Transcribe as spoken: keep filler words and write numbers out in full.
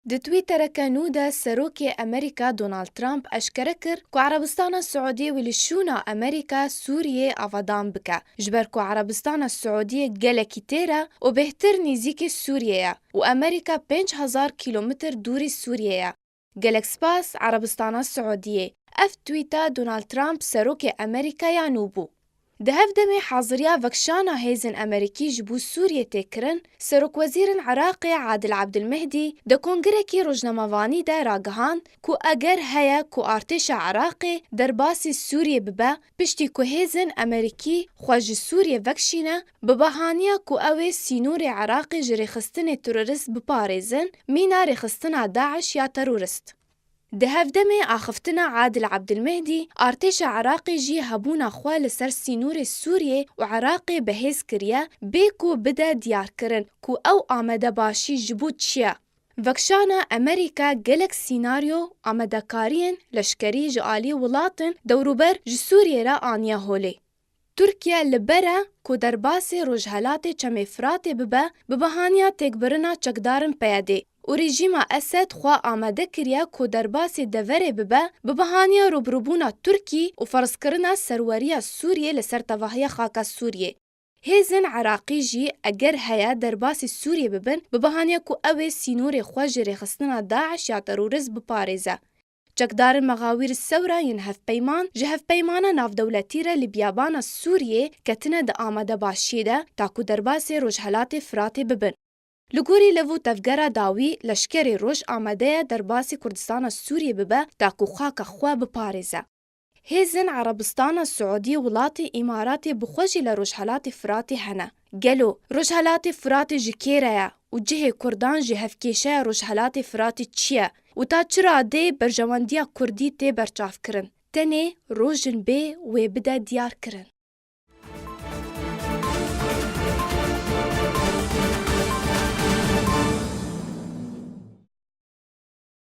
Di Twittereke nû de Serokê Amerîka Donald Trump eşkere kir ku Erebistana Siûdiyê wî li şûna Amerîka Sûriyê avadan bike, ji ber ku Erebistana Siûdiyê gelekî têr e û bêhtir nîzîkî Sûriyê ye û Amerîka pênc hezar kîlometr dûrî Sûriyê ye. Gelek spas Erebistana Siûdiyê. Ev twîta Donald Trump, serokê Amerîka ya nû bû. Di hev demê haziriya vekişana hêzên Amerîkî ji bo Sûriyê tê kirin, serokwezîrên Iraqê Adil Abdulmehdî di kongirekî rojnamevanî de ragihand ku eger heye ku artêşa Iraqê derbasî Sûriyê bibe, piştî ku hêzên Amerîkî xwe ji Sûriyê vekişîne, bi bahaniya ku ew ê sînorê Iraqê ji rêxistinê terorist biparêzin, mîna rêxistina DAIŞ ya terorist. Di hev demê axiftina Adil Abdulmehdî, artêşa Iraqê jî hebûna xwe li ser sînorê Sûriyê û Iraqê bi hêz kiriye, bê ku bide diyarkirin ku ew amadebaşî ji bo çi ye. Vekişana Amerîka gelek sînaryo, amadekariyên leşkerî ji alî welatên dewrûber ji Sûriyê re aniye holê. Tirkiye li ber e ku derbasê rojhelatê Çemê Firatê bibe, bi bahaniya têkbirina çekdarên PYDê û rejîma Esed xwe amade kiriye ku derbasê deverê bibe, bi bahaniya rûbirûbûna Tirkî û ferzkirina serweriya Sûriyê li ser tevahiya xaka Sûriyê. Hêzên Iraqî jî eger heye derbasî Sûriyê bibin, bi bahaniya ku ew ê sînorê xwe ji rêxistina DAIŞ ya terorist biparêze. Çekdarên Mexawîr Sewra yên hevpeyman ji hevpeymana navdewletî re li biyabana Sûriyê ketine di amadebaşiyê de, ta ku derbasê Rojhelatê Firatê bibin. Li gorî Lev û Tevgera Dawî, Leşkerê Roj amade ye derbasî Kurdistana Sûriyê bibe, ta ku xaka xwe biparêze. Hêzên Erebistana Siûdî, welatê Îmaratê bi xwe jî li Rojhelatê Firatê hene. Gelo Rojhelatê Firatê ji kê re ye û cihê Kurdan ji hevkêşeya Rojhelatê Firatê çi ye û ta çi radeyê berjewendiya Kurdî tê berçavkirin? Tenê rojin bê wê bide diyarkirin.